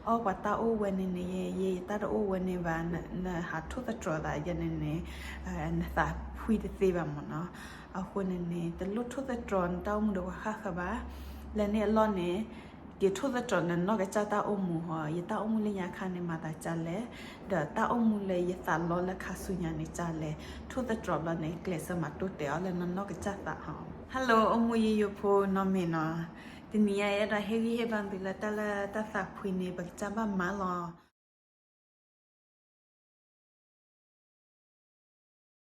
အီၣ်ပှၤတၢ်အိၣ်ဝဲန့ၣ်န့ၣ် ယဲယတၢ်တအိၣ်ဝဲန့ၣ်ဘၣ်, နဟးထိၣ်သတြီၤသးယဲန့ၣ်န့ၣ် နသးဖှံတသ့ဘၣ်မ့ၢ်နီၤ. အဃိန့ၣ်န့ၣ် တလိၣ်ထိၣ်သတြီၤနတၢ်အိၣ်မူဒီးပှၤဃၣ်ဃၢၤဘၣ်. လဲၤန့ၢ်အလီၢ်န့ၣ် က့ၤထိၣ်သတြီၤနနီၢ်ကစၢ်တၢ်အိၣ်မူဟီ, ယတၢ်အိၣ်မူလၢညါခါန့ၣ်မၤသးဒ်လဲၣ်, ဒီးတၢ်အိၣ်မူလၢယသးလီလၢခါဆူညါန့ၣ်ဒ်လဲၣ်, ထိၣ်သတြီၤဘျီန့ၣ် ကျဲးစၢးမၤတိၢ်တဲာ်အီၤလၢနနီၢ်ကစၢ်သးဟီ. Hello အိၣ်မူယိယိဖိနီၢ်မ့ၢ်နီၤ, တနံၤအံၤယအဲၣ်ဒိးဟ့ၣ်ဂံၢ်ဟ့ၣ်ဘါသုလၢတၢ်လၢတၢ်သးဖှံန့ၣ် ပကစၢ်ဘၣ်မၤလီၤ.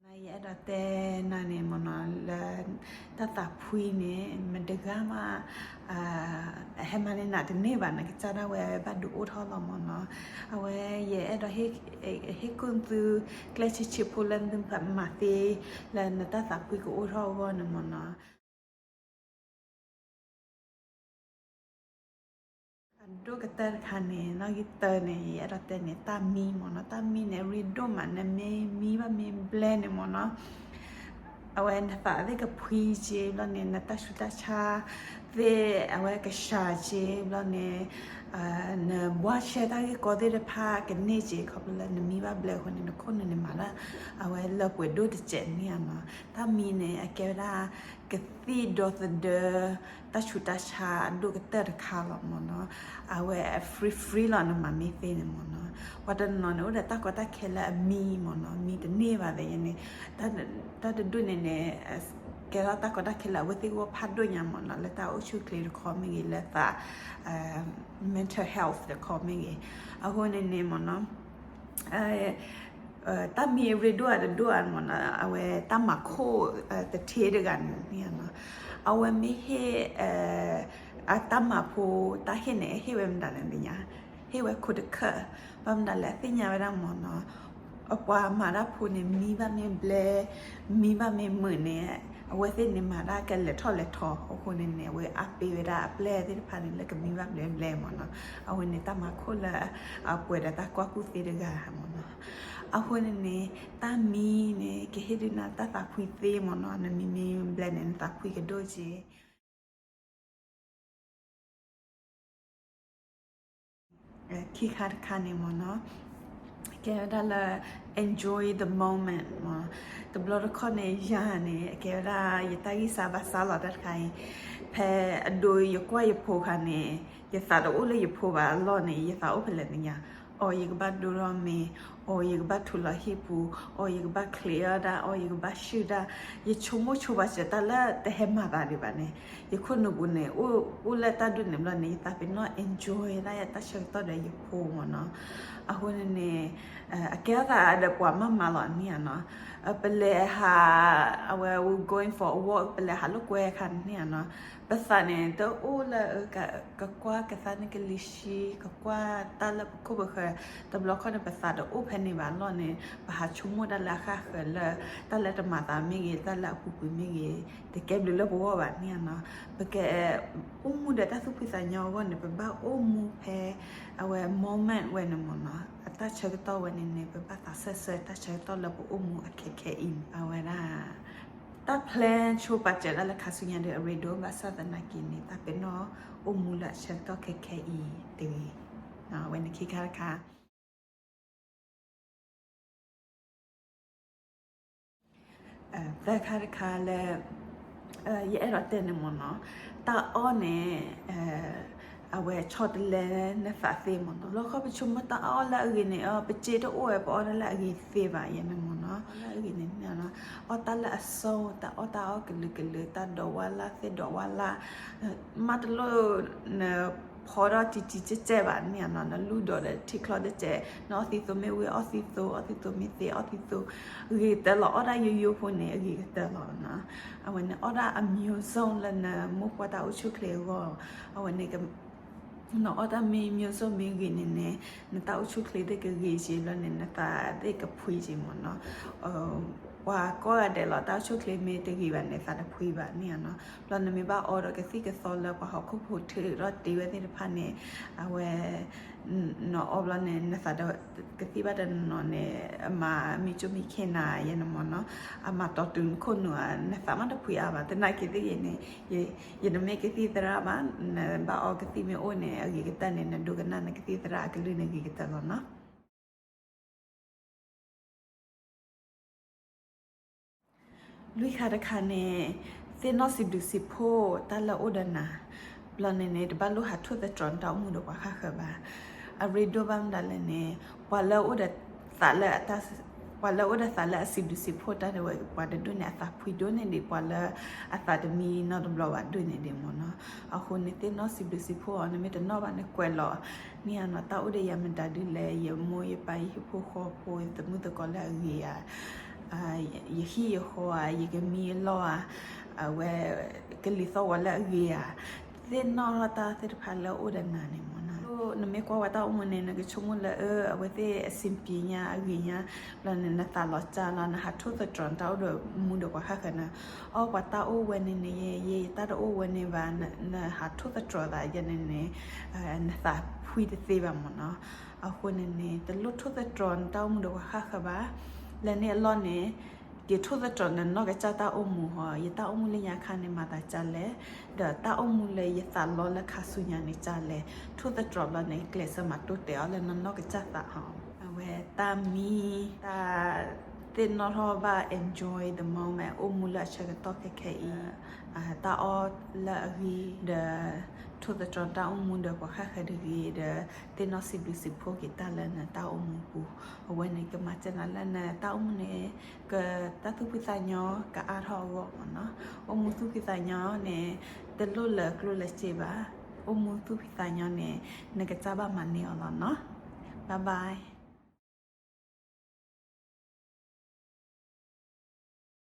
နယအဲၣ်ဒိးတဲနၤန့ၣ်မ့ၢ်နီၤ လၢတၢ်သးဖှံန့ၣ် မတဂၤမး ဟဲမၤန့ၢ်နၤတန့ၢ်ဘၣ်, နကစၢ်ဒၣ်ဝဲဘၣ်ဒုးအိၣ်ထီၣ်လီၤမ့ၢ်နီၤ. အဝဲယအဲၣ်ဒိး ဟ့ၣ်ကူၣ်သု ကျဲဆံးဆံးဖိလၢနသုမၤသ့ လၢနတၢ်သးဖှံကအိၣ်ထီၣ်အဂီၢ်န့ၣ်မ့ၢ်နီၤ. အဒိၣ်ကတၢၢ်တခါန့ၣ် နီၣ်ဂံၢ်တၢန့ၣ် ယအဲၣ်ဒိးတဲန့ၣ် တၢ်မံမ့ၢ်နီၤ. တၢ်မံန့ၣ် အရ့ဒိၣ်မး, နမ့ၢ်မံဘၣ်မ့ၢ်ဘျဲၣ်န့ၣ်မ့ၢ်နီၤ အဝဲနသးသ့ၣ်ကဖှံက့ၤဘျီန့ၣ် နတၢ်ဆူးတၢ်ဆါသ့ၣ် အဝဲကစှၤက့ၤဘျီန့ၣ် နဘှါရှဲတၢ်ဂ့ၢ်ကီသ့ၣ်တဖၣ်ကန့ၢ်က့ၤ ခီဖျိလၢနမံဘၣ်ဘျဲၣ်အဃိန့ၣ် နခိၣ်နူာ်န့ၣ်မၤတၢ် အဝဲလၢပှဲၤဒိၣ်တစဲးန့ၣ်ဧါနီၤ. တၢ်မံန့ၣ် အကဲဝဲဒၣ် ကသံၣ်ဒီသဒၢ တၢ်ဆူးတၢ်ဆါအဒိၣ်ကတၢၢ်တခါလီၤမ့ၢ်နီၤ. အဝဲ free free လီၤ နမၤမ့ၢ်သ့န့ၣ်မ့ၢ်နီၤ. ပှၤတနီၤန့ၣ် အိၣ်ဒီးတၢ်ကီတၢ်ခဲလၢအမံမ့ၢ်နီၤ, မံတန့ၢ်ဘၣ်သ့ၣ်န့ၣ် တၢ်တဒူၣ်န့ၣ်န့ၣ် ကဲထီၣ်တၢ်ကီတၢ်ခဲလၢအဝဲသ့ၣ်ဂီၢ်ဖးဒိၣ်ညါမ့ၢ်နီၤ, လၢတၢ်အိၣ်ဆူၣ်အိၣ်ချ့တခီမ့ၢ်ဂ့ၤ, လၢသး mental health တခီမ့ၢ်ဂ့ၤ. အဃိန့ၣ်န့ၣ်မ့ၢ်နီၤ တၢ်မံအရ့ဒိၣ်အတဒိၣ်အါမ့ၢ်နီၤ, အဝဲတၢ်မၤခိၣ်တထ့တဂၤန့ၣ်နီၤ, အဝဲမ့ၢ်ဟ့ၣ် အတၢ်မၤဖိ တၢ်ဟ့ၣ်န့ၣ် ဟ့ၣ်ဝဲမတၤလဲၣ်သ့ၣ်ညါ, ဟ့ၣ်ဝဲခိတခၢၣ်, ဘၣ်မတၤလဲၣ် အသ့ၣ်ညါဝဲဒၣ်မ့ၢ်နီၤ အပှၤမၤတၢ်ဖိန့ၣ် မံဘၣ်မ့ၢ်ဘျဲၣ်, မံဘၣ်မ့ၢ်မုာ်န့ၣ် အဝဲသ့ၣ်န့ၣ်မၤတၢ်ကလဲၤထီၣ်လဲၤထီ, အဃိန့ၣ်န့ၣ် အဝဲအါပ့ၤဝဲဒၣ်အပျဲၢ်သ့ၣ်တဖၣ်န့ၣ် လၢကမံဘၣ်ဘျဲၣ်ဘျဲၣ်မ့ၢ်နီၤ, အဝဲန့ၣ်တၢ်မၤခိၣ်လၢ အပှဲၤဒီးတၢ်ကွၢ်ကူၣ်သ့တဂၤမ့ၢ်နီၤ, အဃိန့ၣ်န့ၣ် တၢ်မံန့ၣ် ကဟ့ၣ်ဒုးနၤတၢ်သးဖှံသ့မ့ၢ်နီၤ, နမံမ့ၢ်ဘျဲၣ်န့ၣ် နသးဖှံကဒိၣ်က့ၤ ခံခါတခါန့ၣ်မ့ၢ်နီၤ, ကဲဝဲဒၣ်လၢ enjoy the moment မ့ၢ်, တဘျီတခီၣ်န့ၣ် ယၤန့ၣ် အကဲဝဲဒၣ် ယတၢ်ဂံၢ်စၢ်ဘါစၢ်လီၤတၢ်တခါအံၤ, ဖဲအဒိယကွၢ်ယဖိခါန့ၣ် ယသးတအိၣ်လၢယဖိဘၣ်အလီၢ်န့ၣ် ယသးအိၣ်ဖဲလဲၣ်သ့ၣ်ညါ, အီၤ ယကဘၣ်ဒိထီၣ်မ့ၤ, အီၤ ယကဘၣ်ထူးလီၤဟံၣ်ပူၤ, အီၤ ယကဘၣ်ချံးအီၣ်ဒၣ်, အီၤ ယကဘၣ်ဆှုၣ်ဒၣ်, ယဆိကမိၣ်ဆိပာ်စၢၤတၢ်လၢတဟဲမၤသးဒံးဘၣ်န့ၣ် ယခိၣ်နူာ်ပူၤန့ၣ် အိၣ်လၢတၢ်ဒူၣ်န့ၣ်ဘျီန့ၣ် ယသးပ့ၤနီၣ် enjoy ဒၣ်ယတၢ်ဆၢကတီၢ်ဒီးယဖိမ့ၢ်နီၤ. အဃိန့ၣ်န့ၣ် အကဲထီၣ်သးဒီးပှၤမၤမၤလီၤန့ၣ်ဧါနီၤ. ပလဲၤဟး အဝဲ we going for a walk ပလဲၤဟးလိာ်ကွဲခါန့ၣ်ဧါနီၤ. ပသးန့ၣ် တအိၣ်လၢ ကကွၢ်ကသါန့ၣ်ကလံၤဆှံ ကကွၢ်တၢ်လၢပခိၣ်ပဃၢၤ, တဘျီခီန့ၣ် ပသးတအိၣ်ဖဲန့ၣ်ဘၣ်အလီၢ်န့ၣ် ပဟးဆိကမိၣ်တၢ်လၢအဃၣ်ဃၢၤလၢ တၢ်လၢတမၤသးမ့ၢ်ဂ့ၤ တၢ်လၢအပူၤကွံာ်မ့ၢ်ဂ့ၤ တကဲဘျုးလၢပဂီၢ်ဘၣ်န့ၣ်ဧါနီၤ. ပကအိၣ်မူဒီးတၢ်သူၣ်ဖှံသးညီအဂီၢ်န့ၣ် ပဘၣ်အိၣ်မူဖဲ အဝဲ moment ဝဲန့ၣ်မ့ၢ်နီၤ. အတၢ်ဆၢကတီၢ်ဝဲန့ၣ်န့ၣ် ပဘၣ်သးစၢၢ်ဆၢတၢ်ဆၢကတီၢ်လၢပအိၣ်မူအခဲခဲအံၤန့ၣ် အဝဲဒၣ် တၢ် plan ဆိပာ်စၢၤတၢ်လၢခါဆူညါဒီးအရ့ဒိၣ် ဘၣ်ဆၣ်သနာ်က့န့ၣ် တၢ်ပ့ၤနီၣ်အိၣ်မူလၢအဆၢကတီၢ်ခဲခဲအံၤတဂ့ၤ. အဝဲန့ၣ်ခံခါတခါ သၢခါတခါလၢ ယအဲၣ်ဒိးတဲန့ၣ်မ့ၢ်နီၤ, တၢ်အီၣ်န့ၣ် အဝဲဆီတလဲနသးသ့မ့ၢ်နီၤ. တဘျီခီပဆိကမိၣ်တၢ်အီၣ်လၢအဂ့ၤန့ၣ် ပစ့တအိၣ်ဝဲ ပအီၣ်တၢ်လၢအဂ့ၤသ့ဘၣ်ယဲန့ၣ်မ့ၢ်နီၤ. လၢအဂ့ၤန့ၣ် အီၣ်တၢ်လၢအစိ တၢ်အီၣ်တၢ်အီၣ်ကလုာ်ကလုာ် တၢ်ဒိးဝါလၢ် သ့ၣ်ဒိးဝါလၢ် မ့ၢ်တလိၣ်နဖီထီၣ်တံၤတံၤကဲကဲဘၣ်န့ၣ်နီၤ. နလူၢ်ဒိးဒီးထံချီတကဲး နအီၣ်သံသိမ့ၢ်ဝံၤ အီၣ်သံသိ အီၣ်သံသိမ့ၢ်သ့ အီၣ်သံသိ ဂ့ၤကတၢၢ်လီၤ. အီၣ်တၢ်ယိယိဖိန့ၣ် အဂ့ၤကတၢၢ်လီၤနီၤ. အဝဲန့ၣ် အီၣ်တၢ်အမျိုးစုံလၢနမိၢ်ပှၢ်တၢ်အိၣ်ဆူၣ်ချ့အဂီၢ်, အဝဲန့ၣ် နအီၣ်တၢ်မ့ၢ်မျိုးစုံမ့ၢ်ဂ့ၤန့ၣ်န့ၣ် နတၢ်အိၣ်ဆူၣ်ချ့သ့ၣ်ကဂ့ၤက့ၤလီၤန့ၣ် နသးသ့ၣ်ကဖှံက့ၤမ့ၢ်နီၤ. ပှၤကိးဂၤဒဲးလီၤ တၢ်အိၣ်ဆူၣ်အိၣ်ချ့မ့ၢ်တဂ့ၤဘၣ်န့ၣ် သးတဖှံဘၣ်န့ၣ်နီၤ. ဘျီနမ့ၢ်ဘၣ်အီဒီးကသံၣ်ကသီလၢပှၤဟီၣ်ခိၣ်ဖိထုးထီၣ်တ့ဝဲသ့ၣ်တဖၣ်န့ၣ် အဝဲ နအီဘျီန့ၣ် နသးကသံၣ်ဘၣ်တနီၤနီၤန့ၣ် အမၤမံကၠိမံခ့နၤယဲန့ၣ်မ့ၢ်နီၤ, အမၤတီတုၤနခိၣ်နူာ်ဧါ နသးမ့ၢ်တဖှံအါဘၣ်. သနာ်က့သ့ၣ်ဂ့ၤန့ၣ် ယတမ့ၢ်ကသံၣ်သရၣ်ဘၣ်, နဘၣ်အီကသံၣ်မ့ၢ်အိၣ်န့ၣ် အဂ့ၤကတၢၢ်န့ၣ် နဒိကနၣ်နကသံၣ်သရၣ်အကလုၢ်န့ၣ်ဂ့ၤကတၢၢ်လီၤနီၤ. လွံၢ်ခါတခါန့ၣ် သ့ၣ်နီၣ်စံးဘျုးစံးဖှိၣ်တၢ်လၢအအိၣ်ဒီးနၤ, ဘျီန့ၣ်န့ၣ် တဘၣ်လိၣ်ဟးထိၣ်သတြီၤနတၢ်အိၣ်မူဒီးပှၤဃၣ်ဃၢၤဘၣ်. အရ့ဒိၣ်ဘၣ်မတၤလဲၣ်န့ၣ် ပှၤလၢအအိၣ်ဒီးသးလၢအတၢ် ပှၤလၢအအိၣ်ဒီးသးလၢအစံးဘျုးစံးဖှိၣ်တၢ်န့ၣ်ဝဲ ပှၤတဒူၣ်န့ၣ် အသးဖှံဒိၣ်န့ၢ်ဒံး ပှၤလၢအသးတမံနီတဘျီဘၣ်ဒိၣ်န့ၢ်ဒံးမ့ၢ်နီၤ. အဃိန့ၣ် သ့ၣ်နီၣ်စံးဘျုးစံးဖှိၣ်အီၤ နမ့ၢ်တနီၣ်ဘၣ်န့ၣ်ကွဲးလီၤန့ၣ်နီၤ, တၢ်အိၣ်ဒီးယၤမတၤဒုလဲၣ်, ယမိၢ်ယပၢ်ယဟံၣ်ဖိဃီဖိ ယသမုၣ်သကိးလၢအဂ့ၤဧါ, ယဟံၣ်ယဃီဧါ, ယကမံအလီၢ်ဧါ, အဝဲ ကလံၤသီၣ်ဝဲလၢအဂ့ၤဧါ, သ့ၣ်နီၣ်ထီၣ်တၢ်သ့ၣ်တဖၣ်လၢအအိၣ်ဒီးနၤန့ၣ်မ့ၢ်နီၤ. နမ့ၢ်ကွၢ်ဝဲတၢ်အိၣ်မူန့ၣ် နကဆိကမိၣ်လၢ အဝဲသ့ၣ်အဆင်ပြေညါအဂ့ၤညါ, ဘျီန့ၣ် နသးလီၤစၢ်လီၤ နဟးထိၣ်သတြီၤနတၢ်အိၣ်ဒီးမူဒီးပှၤဃၣ်ဃၢၤန့ၣ်, အီ ပှၤတၢ်အိၣ်ဝဲန့ၣ်န့ၣ် ယဲ ယတၢ်တအိၣ်ဝဲန့ၣ်ဘၣ်, နဟးထိၣ်သတြီၤသးယဲန့ၣ်န့ၣ် နသးဖှံတသ့ဘၣ်မ့ၢ်နီၤ. အဃိန့ၣ်န့ၣ် တလိၣ်ထိၣ်သတြီၤနတၢ်အိၣ်မူဒီးပှၤဃၣ်ဃၢၤဘၣ်. လၢန့ၣ်အလီၢ်န့ၣ် က့ၤထိၣ်သတြီၤနနီၢ်ကစၢ်တၢ်အိၣ်မူဟီ, ယတၢ်အိၣ်မူလၢညါခါန့ၣ် မၤသးဒ်လဲၣ်, ဒီးတၢ်အိၣ်မူလၢယသးလီလၢခါဆူညါန့ၣ်ဒ်လဲၣ်, ထိၣ်သတြီၤဘျီန့ၣ် ကျဲးစၢးမၤတိၢ်တဲာ်အီၤလၢနနီၢ်ကစၢ်သးဟီ. အဝဲတၢ်မံ တၢ်သ့ၣ်နီၣ်ထီၣ်ဘၣ် enjoy the moment အိၣ်မူလၢအဆၢကတီၢ်ခဲခဲအံၤ, တၢ်အီၣ်လၢအဂ့ၤ, ဒီးထိၣ်သတြီၤတၢ်အိၣ်မူဒီးပှၤဃၣ်ဃၢၤတဂ့ၤ, ဒီးသ့ၣ်နီၣ်စံးဘျုးစံးဖှိၣ်က့ၤတၢ်လၢနတၢ်အိၣ်မူပူၤ, အဝဲန့ၣ်ကမၤစၢၤနၤလၢနတၢ်အိၣ်မူန့ၣ် ကတၢ်သူၣ်ဖှံသးညီကအါထီၣ်အဂီၢ်မ့ၢ်နီၤ. အိၣ်မူသူၣ်ဖှံသးညီန့ၣ် တလိၣ်လၢကျိၣ်လၢစ့ဘၣ်. အိၣ်မူသူၣ်ဖှံသးညီန့ၣ် နကစၢ်ဘၣ်မၤန့ၢ်အီၤလီၤနီၤ. Bye bye.